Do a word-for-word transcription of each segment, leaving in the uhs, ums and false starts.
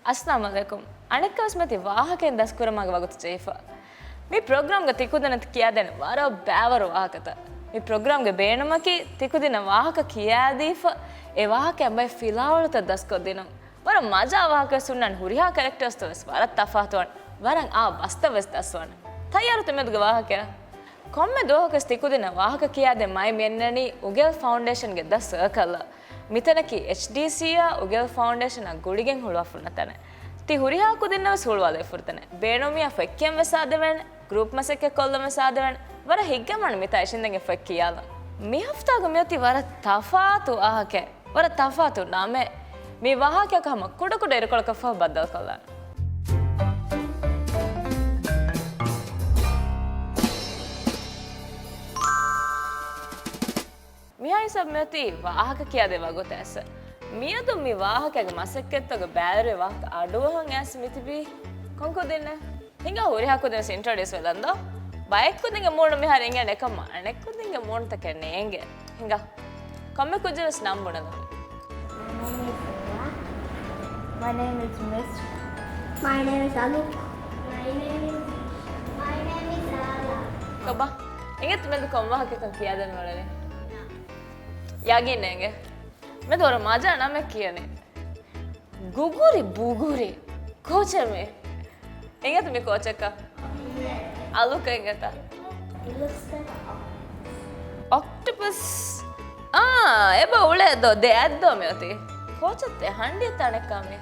އައްސަލާމު ޢަލައިކުމް. އަނެއްކާވެސް މިއޮތީ ވާހަކައިން ދަސްކުރަމާގެ ވަގުތު ޖެހިފަ. މި ޕްރޮގްރާމްގަ ތިކުދިންނަށް ކިޔާދޭނެ ވަރަށް ބައިވަރު ވާހަކަތައް. މި ޕްރޮގްރާމްގެ ބޭނުމަކީ ތިކުދިންނަށް ވާހަކަ ކިޔާދީފަ، އެ ވާހަކައިން ބައެއް ފިލާވަޅުތައް ދަސްކޮށްދިނުން. ވަރަށް މަޖާ ވާހަކަވެސް ހުންނާނެ، ހުރިހާ ކެރެކްޓާސްތައް ވެސް ވަރަށް ތަފާތުވާނެ. ވަރަށް އާ ބަސްތައް ވެސް ދަސްވާނެ. ތައްޔާރުތަ މިއަދުގެ ވާހަކަޔަށް؟ ކޮންމެ ދުވަހަކުވެސް ތިކުދިންނަށް ވާހަކަ ކިޔާދޭން މައި މިއަންނަނީ އުގެލް ފައުންޑޭޝަންގެ ދަ ސަރކަލްއަށް. މިތަނަކީ އެޗްޑީސީއާ އުގެލް ފައުންޑޭޝަނާ ގުޅިގެން ހުޅުވާފަ ހުންނަ ތަނެއް. ތި ހުރިހާ ކުދިންނަށް ވެސް ހުޅުވާލައިފަ ހުރި ތަނެއް. ބޭނުމިއްޔާ ފޮތްކިޔަން ވެސް އާދެވޭނެ، ގްރޫޕް މަސައްކަތް ކޮށްލަން ވެސް އާދެވޭނެ. ވަރަށް ހިތްގައިމުވާނެ މިތާ އިށީނދެން އެ ފޮތް ކިޔާލަން. މި ހަފްތާގަ މިއޮތީ ވަރަށް ތަފާތު ވާހަކައެއް. ވަރަށް ތަފާތު ނަމެއް. މި ވާހަކައަކު ހަމަ ކުޑަކުޑަ އިރުކޮޅަކަށްފަހު ބައްދަލުކޮށްލާނަން. މިހާ ހިސާބު މިއޮތީ ވާހަކަ ކިޔާދޭ ވަގުތަށް. މިއަދު މި ވާހަކައިގެ މަސައްކަތްތަކުގެ ބައިވެރިވި ވާހަކަ އަޑުއަހަން އައިސް މިތިބީ ކޮން ކުދިންނެއް؟ ހިނގާ ހުރިހާ ކުދިން ވެސް އިންޓްރޮޑިއުސް ވެލަން ދޯ. ބައެއް ކުދިންގެ މޫނު މިހާރު އެނގޭނެ ކަމަށް އަނެއް ކުދިންގެ މޫނުތަކެއް ނޭނގޭ. ހިނގާ. ކޮންމެ ކުއްޖެއް ވެސް ނަން ބުނެލަ. My name is Noah. My name is Miss. My name is Aluk. My name is Isha. My name is Ala. ކޮބާ؟ އިނގޭތަ މެދު ކޮން ވާހަކައެއްކަން ކިޔާދޭން އުޅެނީ؟ ޔަގީން ނޭނގެ. މެދު ވަރަށް މަޖާ ނަމެއް ކިޔަނީ. ގުގުރި ބުގުރި. ކޯޗެއް މީ؟ އިނގޭތަ މީ ކޯޗެއްކަން؟ އަލުކަ އިނގޭތަ؟ އޮކްޓޮޕަސް. އާ، އެބަ އުޅޭ ދޯ، ދެ އަތް ދޯ މިއޮތީ. ކޯޗެއްތަ ހަނޑިއެއްތަ އަނެއްކާ މީ؟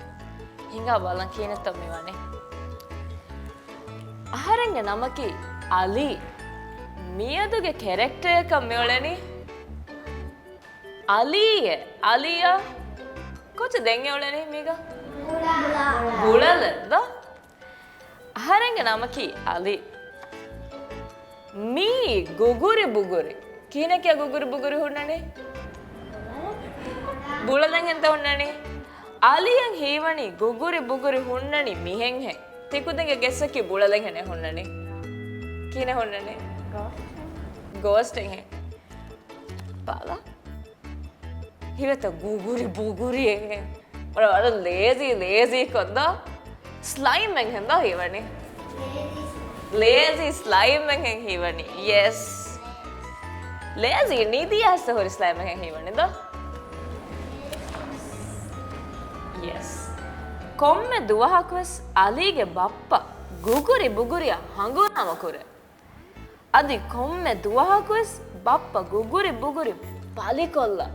ހިނގާ ބަލަން ކިހިނެއްތޯ މި ވަނީ. އަހަރެންގެ ނަމަކީ އަލީ. މިއަދުގެ ކެރެކްޓަރަކަށް މިއުޅެނީ އަލީއޭ. އަލީއާ ކޯޗެއް ދެން އެ އުޅެނީ މީގަ؟ ބުޅަލެއް ދޯ؟ އަހަރެންގެ ނަމަކީ އަލީ. މީ ގުގުރި ބުގުރި. ކިހިނެއްކިޔާ ގުގުރި ބުގުރި ހުންނަނީ؟ ބުޅަލެއްހެންތަ ހުންނަނީ؟ އަލީއަށް ހީވަނީ ގުގުރި ބުގުރި ހުންނަނީ މިހެންހޭ. ތިކުދިންގެ ގެއްސަކީ ބުޅަލެއްހެނޭ ހުންނަނީ. ކިހިނެއް ހުންނަނީ؟ ގޯސްޓެއްހޭ. ބަލަ. ހީވޭތަ ގުގުރި ބުގުރިއެއްހޭ. ވަރަށް، ވަރަށް ލޭޒީ، ލޭޒީ ކޮށްދޯ. ސްލައިމެއްހެން ދޯ ހީވަނީ. ލޭޒީ ސްލައިމެއްހެން ހީވަނީ. ޔެސް. ލޭޒީ ނިދި އައިސް ހުރި ސްލައިމެއްހެން ހީވަނީ ދޯ. ޔެސް. ކޮންމެ ދުވަހަކުވެސް އަލީގެ ބައްޕަ ގުގުރި ބުގުރިއަށް ހަނގުރާމަ ކުރޭ. އަދި ކޮންމެ ދުވަހަކުވެސް ބައްޕަ ގުގުރި ބުގުރި ބަލިކޮށްލަ.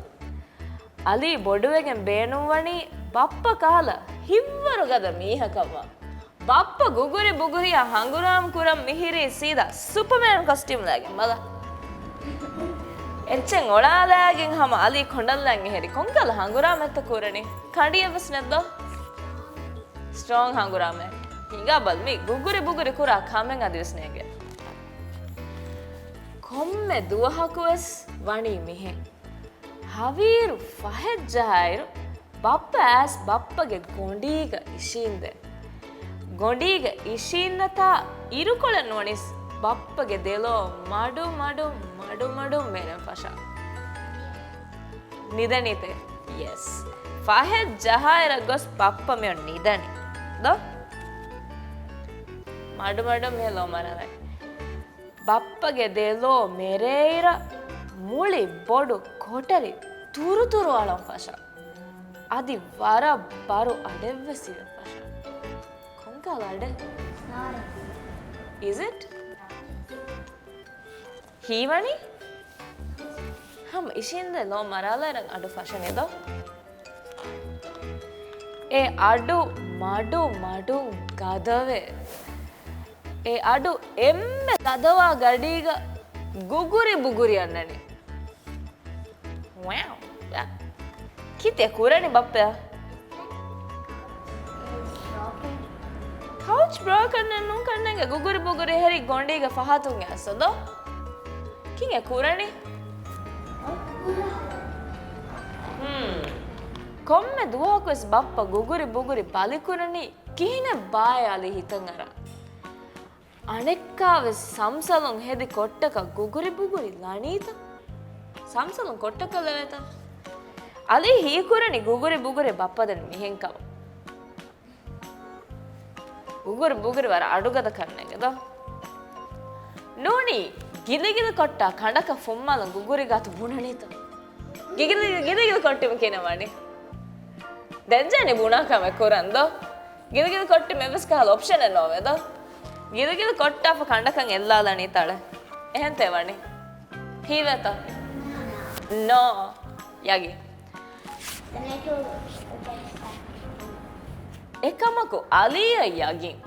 އަލީ ބޮޑުވެގެން ބޭނުންވަނީ ބައްޕަ ކަހަލަ ހިތްވަރު ގަދަ މީހަކަށްވާ. ބައްޕަ ގުގުރި ބުގުރިއަށް ހަނގުރާމަ ކުރަން މިހިރީ ސީދާ ސުޕަމޭން ކޮސްޓިއުމް ލައިގެން ބަލަ. އެއްޗެއް އޮޅާލައިގެން ހަމަ އަލީ ކޮނޑަށްލަން އެހެރި ކޮންކަހަލަ ހަނގުރާމައެއްތަ ކުރަނީ؟ ކަނޑިއެއްވެސް ނެތްދޯ؟ ސްޓްރޯންގް ހަނގުރާމައެއް. ހިނގާ ބަލަ މި ގުގުރި ބުގުރި ކުރާ ކަމެއް އަދިވެސް ނޭނގެ. ކޮންމެ ދުވަހަކުވެސް ވަނީ މިހެން. ހަވީރު ފަހެއް ޖަހާއިރު ބައްޕަ އައިސް ބައްޕަގެ ގޮނޑީގަ އިށީނދެ. ގޮނޑީގަ އިށީންނަތާ އިރުކޮޅެއް ނުވަނީސް ބައްޕަގެ ދެލޯ މަޑު މަޑު މަޑު މަޑުން މޭނެން ފަށާ. ނިދަނީތޭ؟ ޔެސް. ފަހެއް ޖަހާއިރަށް ގޮސް ބައްޕަ މިއޮށް ނިދަނީ. ދޯ؟ މަޑު މަޑުން މިހެން ލޯ މަރާލައި. ބައްޕަގެ ދެލޯ މެރޭއިރަށް މުޅި ބޮޑު ކޮޓަރި ތުރުތުރު އަޅަން ފަށާ. އަދި ވަރަށް ބަރު އަޑެއްވެސް އިވެން ފަށާ. ކޮންކަހަލަ އަޑެއް؟ Is it؟ ހީވަނީ؟ ހަމަ އިށީނދެ ލޯ މަރާލައިރަށް އަޑު ފަށަނީ ދޯ؟ އެ އަޑު މަޑު މަޑުން ގަދަވޭ. އެ އަޑު އެންމެ ގަދަވާ ގަޑީގަ ގުގުރި ބުގުރި އަންނަނީ. ވާއު. ކިތެއް ކުރަނީ ބައްޕަޔާ؟ ކައުޗް ބްރޯކަން ނޫން ކަންނޭނގެ ގުގުރި ބުގުރި ހެރި ގޮނޑީގަ ފަހާތުން އައިސް ދޯ؟ ކިހިނެއް ކުރަނީ؟ ހުން. ކޮންމެ ދުވަހަކުވެސް ބައްޕަ ގުގުރި ބުގުރި ބަލިކުރަނީ ކިހިނެއް ބާއޭ އަލީ ހިތަށް އަރާ. އަނެއްކާވެސް ސަމްސަލުން ހެދި ކޮއްޓަކަށް ގުގުރި ބުގުރި ލަނީތަ؟ ސަމްސަލުން ކޮއްޓަކަށް ލެވޭތަ؟ އަލީ ހީކުރަނީ ގުގުރި ބުގުރި ބައްޕަ ދެން މިހެން ކަމަށް. ގުގުރި ބުގުރި ވަރަށް އަޑުގަދަ ކަންނޭނގެ ދޯ. ނޫނީ ގިލިގިލި ކޮއްޓާ ކަނޑަކަށް ފުއްމާލަން ގުގުރި ގާތު ބުނަނީތަ؟ ގިލި، ގިލިގިލި ކޮއްޓިމަ ކިނަ ވަނީ. ދެންޖެހެނީ ބުނާ ކަމެއް ކުރަން ދޯ. ގިލިގިލި ކޮއްޓިމަ އެއްވެސް ކަހަލަ އޮޕްޝަނެއް ނޯވޭ ދޯ. ގިލިގިލި ކޮއްޓާފަ ކަނޑަކަށް އެއްލާލަނީ ތަޅެ. އެހެންތޭ ވަނީ. ހީވޭތަ؟ ނޯ. ޔަގީން. އެކަމަކު އަލީއަށް ޔަގީން.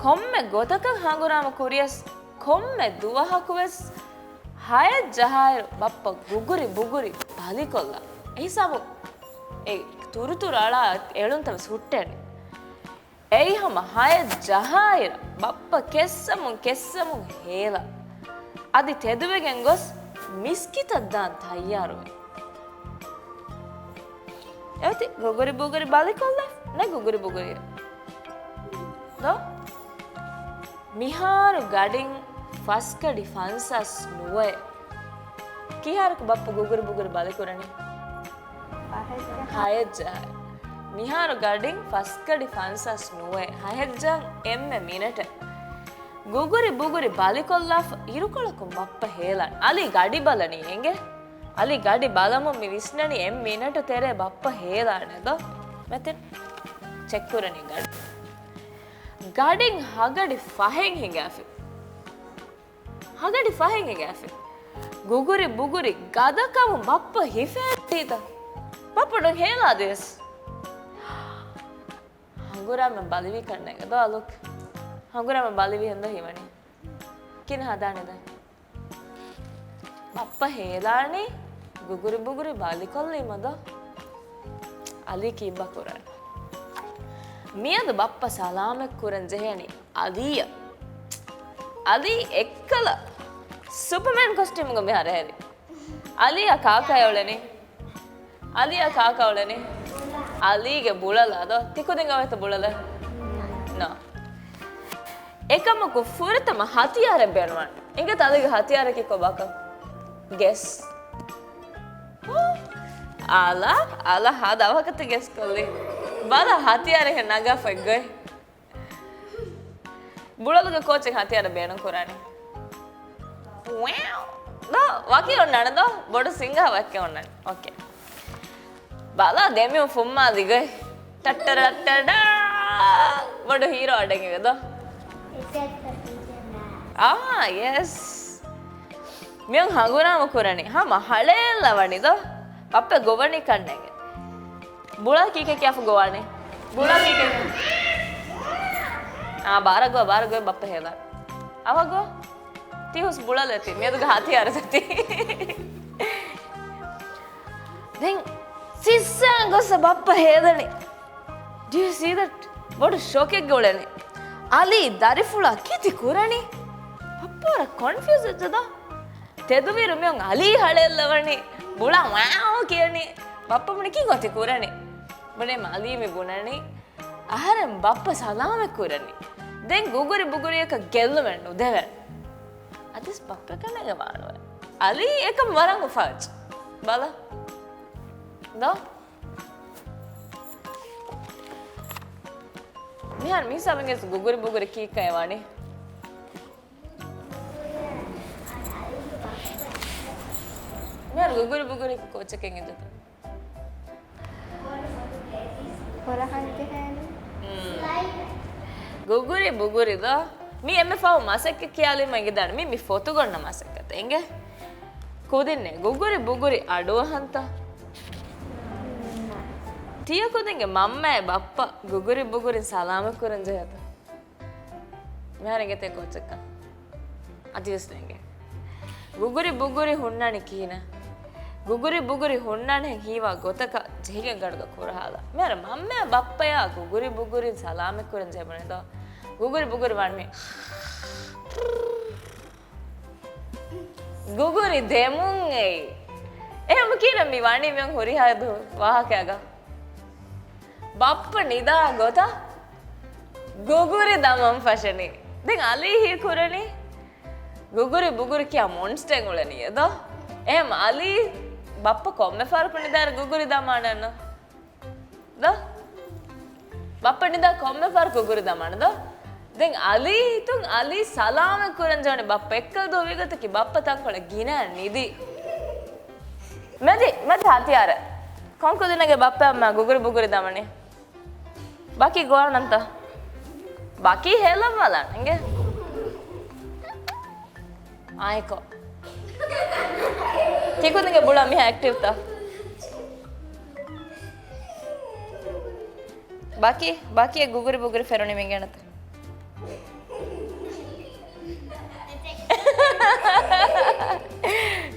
ކޮންމެ ގޮތަކަށް ހަނގުރާމަ ކުރިޔަސް، ކޮންމެ ދުވަހަކުވެސް ހައެއް ޖަހާއިރު ބައްޕަ ގުގުރި ބުގުރި ބަލިކޮށްލާ. އެހިސާބު އެ ތުރުތުރު އަޅާ އެޅުންތައް ވެސް ހުއްޓޭނެ. އެއީ ހަމަ ހައެއް ޖަހާއިރަށް ބައްޕަ ކެއްސަމުން ކެއްސަމުން ހޭލާ. އަދި ތެދުވެގެން ގޮސް މިސްކިތަށް ދާން ތައްޔާރުވޭ. އެއޮތީ ގުގުރި ބުގުރި ބަލިކޮށްލަ ނެ ގުގުރި ބުގުރި. ދޯ؟ މިހާރު ގަޑިން ފަސްގަޑި ފަންސާސް ނުވައެއް. ކިހާރަކު ބައްޕަ ގުގުރި ބުގުރި ބަލިކުރަނީ؟ ހައެއްޖަހައި. މިހާރު ގަޑިން ފަސްގަޑި ފަންސާސް ނުވައެއް. ހައެއްޖަހަ އެންމެ މިނެޓެއް. ގުގުރި ބުގުރި ބަލިކޮށްލާފަ އިރުކޮޅަކުން ބައްޕަ ހޭލާން. އަލީ ގަޑި ބަލަނީ އެނގޭ؟ އަލި ގަޑި ބަލަމުން މި ވިސްނަނީ އެއް މިނެޓު ތެރޭ ބައްޕަ ހޭލާނެ ދޯ؟ މެތިން ޗެކް ކުރަނީ ގަޑި. ގަޑިން ހަގަޑި ފަހެއް ހިނގާފި. ހަގަޑި ފަހެއް ހިނގާފި. ގުގުރި ބުގުރި ގަދަކަމުން ބައްޕަ ހިފޭތީތަ؟ ބައްޕަ ނު ހޭލާ ދޭސް. ހަނގުރާމަ ބަލިވީ ކަންނޭގެ ދޯ އަލުކް. ހަނގުރާމަ ބަލިވީ ހެންދޯ ހީވަނީ. ކިން ހަދާނެ ދާ. ބައްޕަ ހޭލާނީ ގުގުރި ބުގުރި ބަލިކޮށްލީމަ ދޯ؟ އަލީ ކީއްބާ ކުރާނީ؟ މިއަދު ބައްޕަ ސަލާމަތް ކުރަން ޖެހޭނީ އަލީއަށް. އަލީ އެއްކަލަ ސުޕަމޭން ކޮސްޓިއުމުގަ މިހާރު ހެރި. އަލީއަށް ކާކައެއް އުޅެނީ؟ އަލީއަށް ކާކަ އުޅެނީ؟ އަލީގެ ބުޅަލާ ދޯ؟ ތިކުދިން އޮވޭތަ ބުޅަލެއް؟ ނޯ. އެކަމަކު ފުރަތަމަ ހަތިޔާރެއް ބޭނުންވާނެ. އިނގޭތަ އަލީގެ ހަތިޔާރަކީ ކޮބާކަން؟ ގެސް. އާލާ، އާލާ ހާދަ އަވަހަކަށް ގެސް ކޮށްލީ. ބަލަ ހަތިޔާރެއް ނަގާފަ އެއްގޮތް. ބުޅަލުގެ ކޯޗެއް ހަތިޔާރަށް ބޭނުން ކުރާނީ. ވެއޮ. ދޯ، ވަކި އޮންނާނެ ދޯ. ބޮޑު ސިނގާ ވަކި އޮންނާނެ. އޯކޭ. ބަލާ ދެމިއު ފުއްމާލިގައި. ޓައްޓަރަ ޓައްޓަރ ޑާ. ބޮޑު ހީރޯ އަޑެއް އިވެ ދޯ. އާ، ޔެސް. މިއޮން ހަނގުރާމަ ކުރަނީ. ހަމަ ހަޅޭއްލަވަނީ ދޯ. ބައްޕަ ގޮވަނީ ކަންނޭނގެ. ބުޅާ ކީކޭ ކިޔާފަ ގޮވާނެ؟ ބުޅާ ކީކޭ؟ އާ، ބާރަ ގޮވާ، ބާރަ ގޮވާ ބައްޕަ ހޭލާ. އަވަ ގޮވާ. ތި ހުސް ބުޅަލެތި. މިއަދުގެ ހަތިޔާރަ ދެތި. ދެން ސިއްސާ ގޮސް ބައްޕަ ހޭލަނީ. Do you see that? ބޮޑު ޝޮކެއްގަ އުޅެނީ. އަލީ ދަރިފުޅާ ކީތި ކުރަނީ؟ ބައްޕަ ވަރަށް ކޮންފިއުސް ވެއްޖެ ދޯ. ތެދުވިއިރު މިއޮން އަލީ ހަޅޭއްލަވަނީ. ބުޅާ ވާއޯ ކިޔަނީ. ބައްޕަ ބުނި ކީއް ގޮތި ކުރަނީ؟ ބުނޭ އަލީ މި ބުނަނީ. އަހަރެން ބައްޕަ ސަލާމަތް ކުރަނީ. ދެން ގުގުރި ބުގުރިއަކަށް ގެއްލުމެއް ނުދެވޭނެ. އަދިސް ބައްޕަ ކަންނޭނގެ ވާނުވޭ. އަލީ އެކަމް ވަރަށް އުފާވެއްޖެ. ބަލަ. ދޯ؟ މިހާރު މިހިސާބެއްގަ ގުގުރި ބުގުރި ކީއްކަން އެ ވާނީ؟ މިހާރު ގުގުރި ބުގުރި ކޯޗެކެއް އިނދެތަ؟ ހުރަހަން ޖެހޭނެ. މް. ގުގުރި ބުގުރި ދޯ؟ މި އެންމެ ފަހު މަސައްކަތް ކިޔާލީމަ އިނގިދާނެ. މި، މި ފޮތުގަ އޮންނަ މަސައްކަތެއް އިނގޭ. ކުދިންނޭ ގުގުރި ބުގުރި އަޑުއަހަންތަ؟ ތިޔަ ކުދިންގެ މަންމައެއް ބައްޕަ ގުގުރި ބުގުރިން ސަލާމަތް ކުރަން ޖެހޭތަ؟ މިހާރު އިނގޭތަ ކޯޗެއްކަން؟ އަދިވެސް ނޭނގެ. ގުގުރި ބުގުރި ހުންނާނީ ކިހިނެއް؟ ގުގުރި ބުގުރި ހުންނާނެ ހީވާ ގޮތަކަށް ޖެހިގެން ގަޑުގަ ކުރަހާލާ. މިހާރު މަންމައާ ބައްޕަޔާ ގުގުރި ބުގުރިން ސަލާމަތް ކުރަން ޖެހެމުނެ ދޯ. ގުގުރި ބުގުރި ވާން މި. ގުގުރި ދެމުން އެއީ. އެހެން ކީރަ މި ވަނީ މިއޮން ހުރިހާ ދު ވާހަކައިގަ. ބައްޕަ ނިދާ ގޮތަށް ގުގުރި ދަމަން ފަށަނީ. ދެން އަލީ ހީ ކުރަނީ ގުގުރި ބުގުރި ކިޔާ މޮންސްޓަރެއް އުޅެނީ އެ ދޯ؟ އެހެން އަލީ ބައްޕަ ކޮންމެ ފަހަރަކު ނިދާއިރު ގުގުރި ދަމާނެ އަންނަ ދޯ؟ ބައްޕަ ނިދާ ކޮންމެ ފަހަރަކު ގުގުރި ދަމާނެ ދޯ؟ ދެން އަލީ ހިތުން އަލީ ސަލާމަތް ކުރަން ޖެހުނީ ބައްޕަ އެއްކަލަ ދުވަހު ވީގޮތަކީ ބައްޕަ ތަންކޮޅެއް ގިނަ ނިދީ. މެދި، މެދި ހަތިޔާރެއް. ކޮން ކުދިންނެއްގެ ބައްޕަ އައްމާ ގުގުރި ބުގުރި ދަމަނީ؟ ބަކީ ގޮވާނަންތަ؟ ބަކީ ހޭލަން ބަލަން އިނގޭ. އާއެކޯ. ތިކުދިންގެ ބުޅަ މިހާ އެކްޓިވްތަ؟ ބަކީ، ބަކީ ގުގުރި ބުގުރި ފެނުނީ މިނގޭނަތަ؟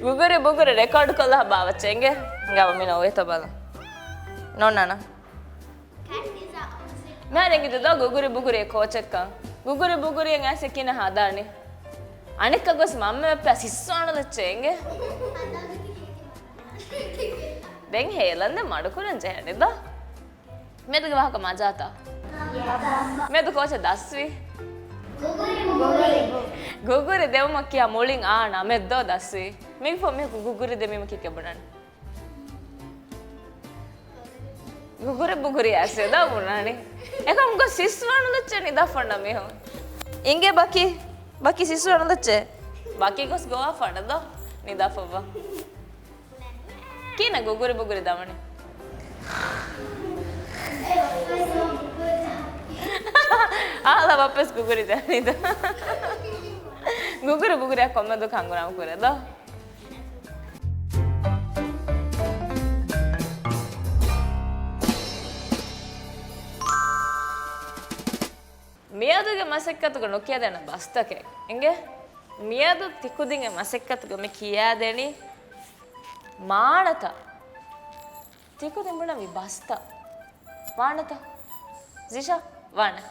ގުގުރި ބުގުރި ރެކޯޑް ކޮށްލާ ބާވައްޗޭ އިނގޭ. ގަބަ މި ނޯވޭތޯ ބަލަ. ނޯންނާނަ. މިހާރު އެނގިދޯ ގުގުރި ބުގުރި ކޯޗެއްކަން. ގުގުރި ބުގުރި އައިސް ކިނަ ހަދާނީ. އަނެއްކާ ގޮސް މަންމަ ބައްޕަ ސިއްސުވާނުލައްޗޭ އިނގޭ. ދެން ހޭލަން ދެ މަޑުކުރަން ޖެހެނީ ދޯ. މެދުގެ ވާހަކަ މަޖާތަ؟ މެދު ކޯޗެއް ދަސްވީ؟ ގުގުރި ދެވުމަށް ކިޔާ މުޅިން އާ ނަމެއް ދޯ ދަސްވީ. މީގެ ފޯ މީހަކު ގުގުރި ދެމީމަ ކީކޭ ބުނަނީ؟ ގުގުރި ބުގުރި އައިސް ދޯ ބުނާނީ. އެކަމުގަ ސިއްސުވާނުލައްޗޭ ނިދާފަންނަ މީހުން. އިނގޭ ބަކީ، ބަކީ ސިއްސުވާނުލައްޗޭ. ބަކީ ގޮސް ގޮވާފަންނަ ދޯ ނިދާފައްވާ. ކިހިނެއް ގުގުރި ބުގުރި ދަމަނީ؟ އާލާ ބައްޕަސް ގުގުރި ދަނީ ދޯ. ގުގުރި ބުގުރިއަށް ކޮންމެ ދުވަހަކު ހަނގުރާމަ ކުރޭ ދޯ. މިއަދުގެ މަސައްކަތުގަ ނުކިޔަދޭނަ ބަސްތަކެއް އިނގޭ. މިއަދު ތިކުދިންގެ މަސައްކަތުގަ މި ކިޔާދެނީ މާނަތައް. ތިކުދިން ބުނަނީ ބަސްތައް. ވާނެތަ؟ ޒިޝާ، ވާނެ.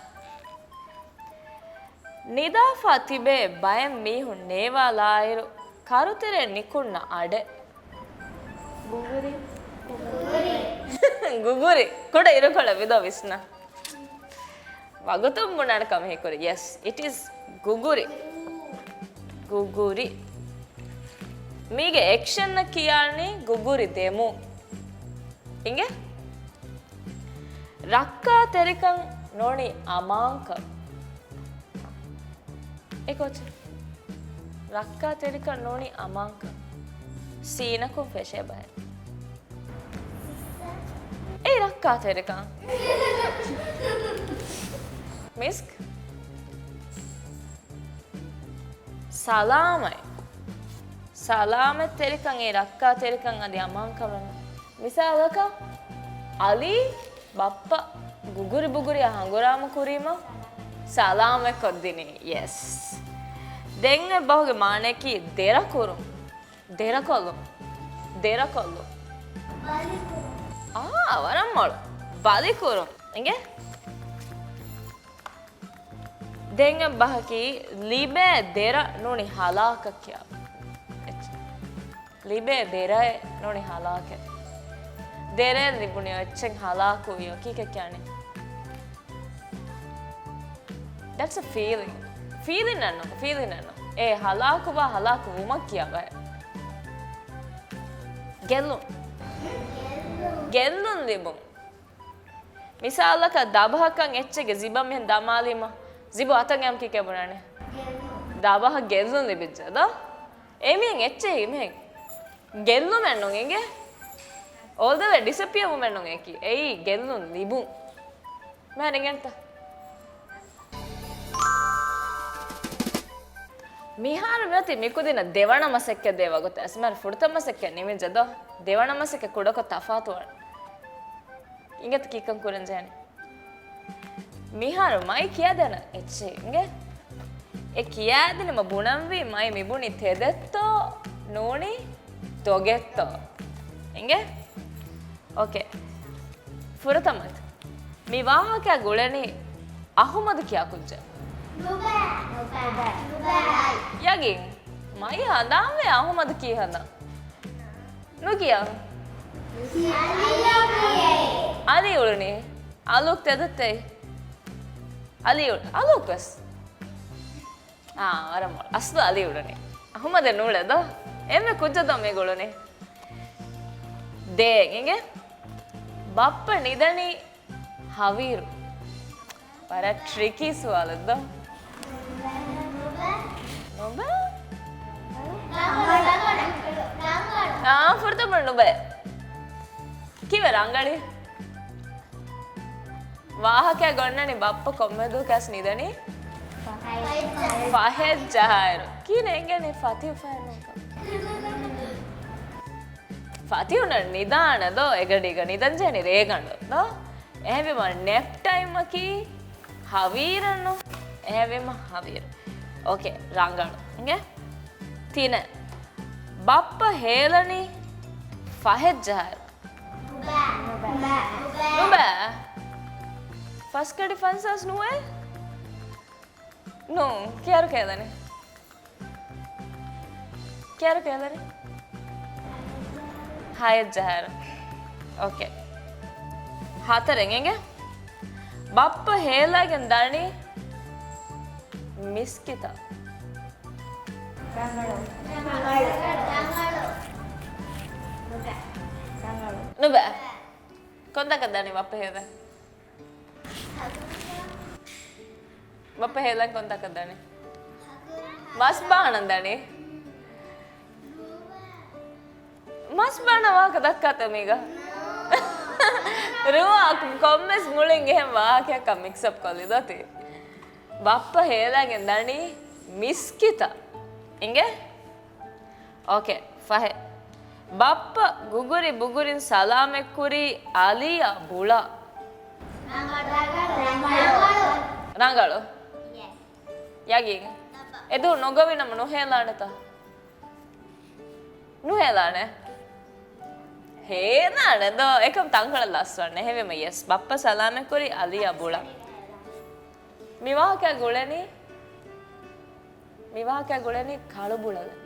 ނިދާފަ ތިބޭ ބައެއް މީހުން ނޭވާލާއިރު، ކަރުތެރެއަށް ނިކުންނަ އަޑެއް. ގުގުރި. ގުގުރި. ކުޑަ އިރުކޮޅެއް ވިދޯ ވިސްނާ. ވަގުތުން ބުނާނެ ކަމަށް ހީކުރި. Yes, it is ގުގުރި. ގުގުރި. މީގެ އެކްޝަނަށް ކިޔާނީ ގުގުރި ދެމުން. އިނގޭ؟ ރައްކާތެރިކަން ނޫނީ އަމާންކަން. އެ ކޯޗެއް. ރައްކާތެރިކަން ނޫނީ އަމާންކަން. ސީނަކުން ފެށޭ ބަހެއް. އެ ރައްކާތެރިކަން. މިސްކް. ސަލާމަތް. ސަލާމަތްތެރިކަން އެ ރައްކާތެރިކަން އަދި އަމާންކަމެއް. މިސާލަކަށް، އަލީ ބައްޕަ ގުގުރި ބުގުރިއަށް ހަނގުރާމަ ކުރީމަ ސަލާމަތް ކޮށްދިނީ. ޔެސް. ދެން އެ ބަހުގެ މާނައަކީ ދެރަކުރުން. ދެރަކޮށްލުން. ދެރަކޮށްލުން. އާ، ވަރަށް މޮޅު. ބަލިކުރުން. އިނގޭ؟ ދެން އެއް ބަހަކީ ލިބޭ ދެރަ ނޫނީ ހަލާކަށް ކިޔާ. އެއްޗެއް. ލިބޭ ދެރައެއް ނޫނީ ހަލާކެއް. ދެރައެއް ލިބުނީ އެއްޗެއް ހަލާކުވިޔޯ ކީކޭ ކިޔަނީ؟ That's a feeling. ފީލިންއެއް ނޫން، ފީލިންއެއް ނޫން. އެ ހަލާކުވާ ހަލާކު ވުމަށް ކިޔާ ބަހެއް. ގެއްލުން. ގެއްލުން ލިބުން. މިސާލަކަށް ދަބަހަކަށް އެއްޗެއްގެ ޒިބަ މިހެން ދަމާލީމަ، ޒިބު އަތަށް އައިމަ ކީކޭ ބުނާނެ؟ ދަބަހަށް ގެއްލުން ލިބިއްޖެ ދޯ؟ އެމީހެން އެއްޗެހި މިހެން ގެއްލުމެއް ނޫން އިނގޭ. All the way disappear ވުމެއް ނޫން އެކީ. އެއީ ގެއްލުން ލިބުން. މިހާރު އިނގޭނެތަ؟ މިހާރު މިއޮތީ މިކުދިންނަށް ދެވަނަ މަސައްކަތް ދޭ ވަގުތު. އަސްމާރު ފުރަތަމަ މަސައްކަތް ނިމިއްޖެ ދޯ؟ ދެވަނަ މަސައްކަތް ކުޑަކޮށް ތަފާތުވާނެ. އިނގޭތަ ކީކަން ކުރަން ޖެހެނީ؟ މިހާރު މައި ކިޔާދޭނަ އެއްޗެއް އިނގޭ. އެ ކިޔާދިނީމަ ބުނަންވީ މައި މިބުނީ ތެދެއްތޯ ނޫނީ ދޮގެއްތޯ. އިނގޭ؟ އޯކޭ. ފުރަތަމަ މި ވާހަކަ ގުޅެނީ އަހުމަދު ކިޔާ ކުއްޖެއް. ޔަގީން. މައި ހަނދާންވޭ އަހުމަދު ކީ ހަނދާން. ނުކިޔާ. އަލީ އުޅުނީ. އަލޫކް ތެދެއްތޭ. އަލީ އުޅު-، އަލޫކް ވެސް. އާ، ވަރަށް މޮޅު. އަސްލު އަލީ އުޅުނީ. އަހުމަދެއް ނޫޅޭ ދޯ؟ އެންމެ ކުއްޖަ ދޯ މީގަ އުޅުނީ. ދޭ އިނގޭ. ބައްޕަ ނިދަނީ ހަވީރު. ވަރަށް ޓްރިކީ ސުވާލެއް ދޯ. ނުބަ؟ އާ، ފުރަތަމަ ނުބަ. ކީއްވެ ރަނގަޅީ؟ ވާހަކައަށް އޮންނަނީ ބައްޕަ ކޮންމެ ދުވަހަކު ނިދަނީ؟ ފަހެއް ޖަހާއިރު. ކިހިނެއް އެނގޭނެ ފަތިހު ފަހެއް ނޫންކަމަށް؟ ފަތިހުން ނިދާނެ ދޯ، އެގަޑީގަ ނިދަން ޖެހެނީ ރޭގަނޑު ދޯ. އެހެންވީމަ ނެޕް ޓައިމަކީ ހަވީރެއްނު؟ އެހެންވީމަ ހަވީރު. އޯކޭ، ރަނގަޅު. އިނގޭ؟ ތިނެއް. ބައްޕަ ހޭލަނީ ފަހެއް ޖަހާއިރު. ނުބަ. ފަސް ކަޑި ފަންސާސް ނުވޭ؟ ނޫން. ކިހާއިރު ހޭލަނީ؟ ކިހާއިރު ހޭލަނީ؟ ހައެއް ޖަހާއިރު. އޯކޭ. ހަތަރެއް އިނގޭ. ބައްޕަ ހޭލާގެން ދަނީ މިސްކިތަށް. ނުބަ. ކޮންތާކަށް ދަނީ ބައްޕަ ހޭލަން؟ ބައްޕަ ހޭލަން ކޮންތާކަށް ދަނީ؟ މަސް ބާނަން ދަނީ؟ މަސް ބާނަ ވާހަކަ ދައްކާތަ މީގަ؟ ރުވާ ކޮންމެސް މުޅިން އެހެން ވާހަކައަކަށް މިކްސްއަޕް ކޮށްލި ދޯ ތި. ބައްޕަ ހޭލާގެން ދަނީ މިސްކިތަށް. އިނގޭ؟ އޯކޭ، ފަހެއް. ބައްޕަ ގުގުރި ބުގުރިން ސަލާމަތްކުރީ އަލީއާ ބުޅާ. ރަނގަޅު. ޔަގީން. އެދު ނުގޮވި ނަމަ ނުހޭލާނެތަ؟ ނުހޭލާނެ. ހޭލާނެ ދޯ. އެކަމް ތަންކޮޅެއް ލަސްވަން. އެހެންވީމަ ޔެސް. ބައްޕަ ސަލާމަތްކުރީ އަލީއާ ބުޅާ. މި ވާހަކަ ގުޅެނީ މި ވާހަކަ ގުޅެނީ ކަޅު ބުޅަލެއް.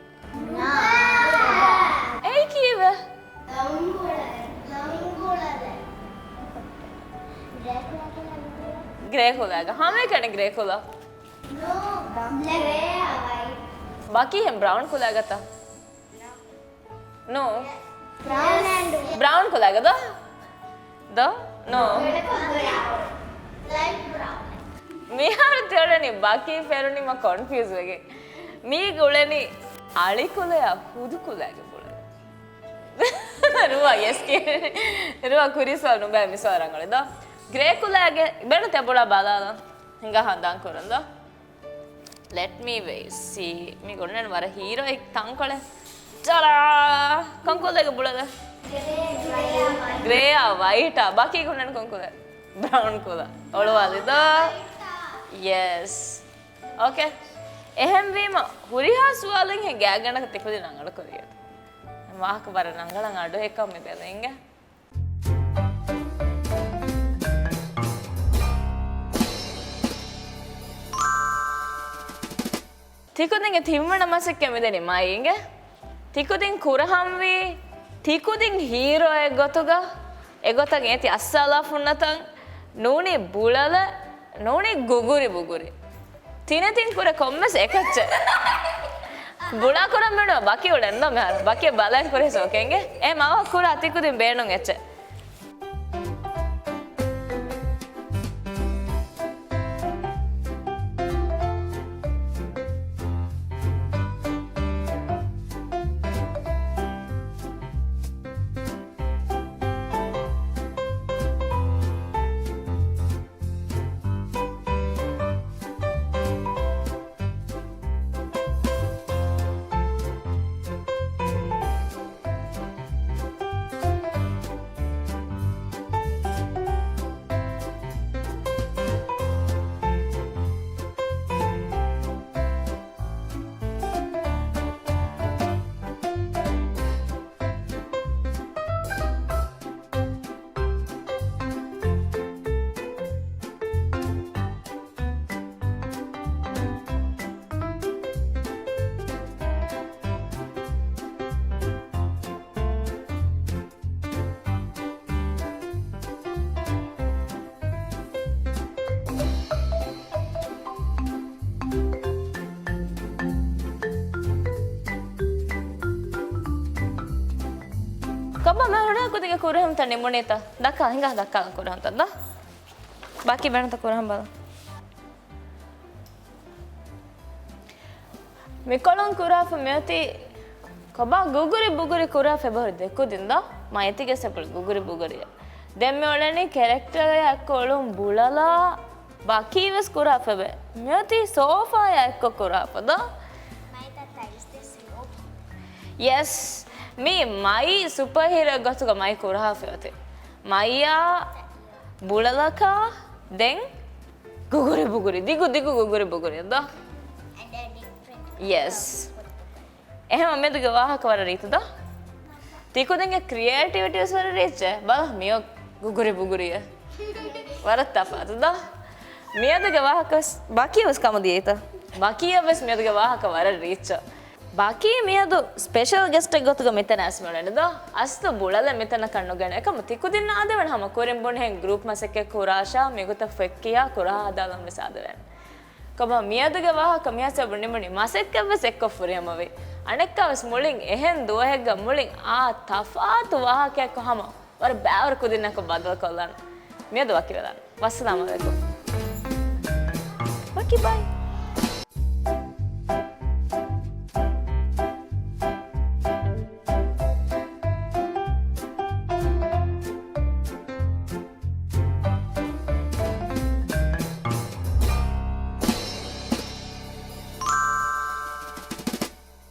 އެއީ ކީއްވެ؟ ގްރޭކުލާގަ. ހަމައެކަނި ގްރޭކުލާ. ބަކީ ހެން ބްރައުން ކުލާގަތަ؟ ނޯ. ބްރައުން ކުލާގަ ދޯ؟ ދޯ؟ ނޯ. މިހާރު ތިއުޅެނީ ބަކީ ފެރުނީމަ ކޮންފިއުސް ވެގެން. މީ ގުޅެނީ އަޅިކުލަޔާ ހުދުކުލާގެ ބުޅަލެއް. ރުވާ ޔެސް ކި. ރުވާ ކުރީ ސުވާލު ނުބައި މި ސުވާލު ރަނގަޅު ދޯ. ގްރޭކުލާގެ ބޭނު ތެ ބުޅާ ބަލާލަން. ހިނގާ ހަނދާން ކުރަން ދޯ. Let me wait. See. މި ގުންނަން ވަރަށް ހީރޯއެއް ތަންކޮޅެއް. ޗަރާ! ކޮންކޮލެއްގެ ބުޅަލެއް؟ ގްރޭއާ ވައިޓާ. ބަކީ ގުންނަން ކޮންކޮލެއް؟ ބްރައުން ކޮލާ. އޮޅުވާލި ދޯ؟ ޔެސް. އޯކޭ. އެހެންވީމަ ހުރިހާ ސުވާލެއްހެން ގާތްގަނޑަކަށް ތިކުދިން ރަނގަޅު ކުރިއަށް. ވާހަކަ ވަރަށް ރަނގަޅަށް އަޑު އެކަން މި ބެލެނގެ. ތިކުދިންގެ ތިންވަނަ މަސައްކަތް މިދެނީ މައިގެ. ތިކުދިން ކުރަހަންވީ، ތިކުދިން ހީރޯއެއް ގޮތުގަ، އެގޮތަށް އޭތި އައްސާލާފުންނަތަން، ނޫނީ ބުޅަލެއް، ނޫނީ ގުގުރި ބުގުރި. ތިނެތިން ކުރެ ކޮންމެސް އެކައްޗެއް. ބުޅާ ކުރަން ބޭނުމަ ބަކި އުޅެން ދޯ މިހާރު. ބަކި ބަލަން ކުރެ ސޯކެންގެ. އެ މަވަ ކުރާ ތިކުދިން ބޭނުން އެއްޗެއް. ކޮބާ މެހުނާ ކުދިގެ ކުރެހުންތައް ނިމުނީތަ؟ ދައްކާ، ހިނގާ ދައްކާ ކުރެހުންތައް ދޯ. ބާކީ ބޭނުންތަ ކުރަހަން ބަލަ. މިކޮޅުން ކުރާފަ މިއޮތީ ކޮބާ ގުގުރި ބުގުރި ކުރާފަ އެބަހުރި ދެކުދިން ދޯ؟ މައިތިގެ ސެބުޅި ގުގުރި ބުގުރިއަށް. ދެން މި އުޅެނީ ކެރެކްޓަރ އެއްކޮޅުން ބުޅަލާ ބަކީވެސް ކުރާފަ ބެ. މިއޮތީ ސޯފާޔާ އެއްކޮށް ކުރާފަ ދޯ؟ ޔެސް، މީ މައި ސުޕަރ ހީރޯ ގޮތުގަ މައި ކުރާފަ އޮތީ. މައިޔާ ބުޅަލަކާ ދެން ގުގުރި ބުގުރި. ދިގު ދިގު ގުގުރި ބުގުރި ދޯ؟ ޔެސް. އެހެން މިއަދުގެ ވާހަކަ ވަރަށް ރީތި ދޯ؟ ތިކުދިންގެ ކްރިއޭޓިވިޓީވެސް ވަރަށް ރީއްޗޭ. ބަލަ މިއޮ ގުގުރި ބުގުރިއޭ. ވަރަށް ތަފާތު ދޯ؟ މިއަދުގެ ވާހަކަ ވެސް ބަކީ ވެސް ކަމު ދިޔައިތަ؟ ބަކީއަށް ވެސް މިއަދުގެ ވާހަކަ ވަރަށް ރީއްޗަ. ބަކީ މިއަދު ސްޕެޝަލް ގެސްޓެއް ގޮތުގަ މިތަނަށް އައިސް މިއުޅެނީ ދޯ؟ އަސްލު ބުޅަލެއް މިތަނަކަށް ނުގެނެ. އެކަމު ތިކުދިންނަށް އާދެވޭނެ ހަމަ ކުރިން ބުނިހެން ގްރޫޕް މަސައްކަތް ކުރާށާ މިގޮތަށް ފޮތް ކިޔާ ކުރާ ހަދާލަން ވެސް އާދެވޭނެ. ކޮބާ މިއަދުގެ ވާހަކަ މިހާ ސެބު ނިމުނީ މަސައްކަތް ވެސް އެއްކޮށް ފުރިހަމަވި. އަނެއްކާ ވެސް މުޅިން އެހެން ދުވަހެއްގަ މުޅިން އާ ތަފާތު ވާހަކައެއްކޮށް ހަމަ ވަރަށް ބައިވަރު ކުދިންނަކަށް ބައްދަލުކޮށްލާނަން. މިއަދު ވަކިވެލާނަން. ވައްސަލާމް އަލައިކުމް. ވަކި ބައި.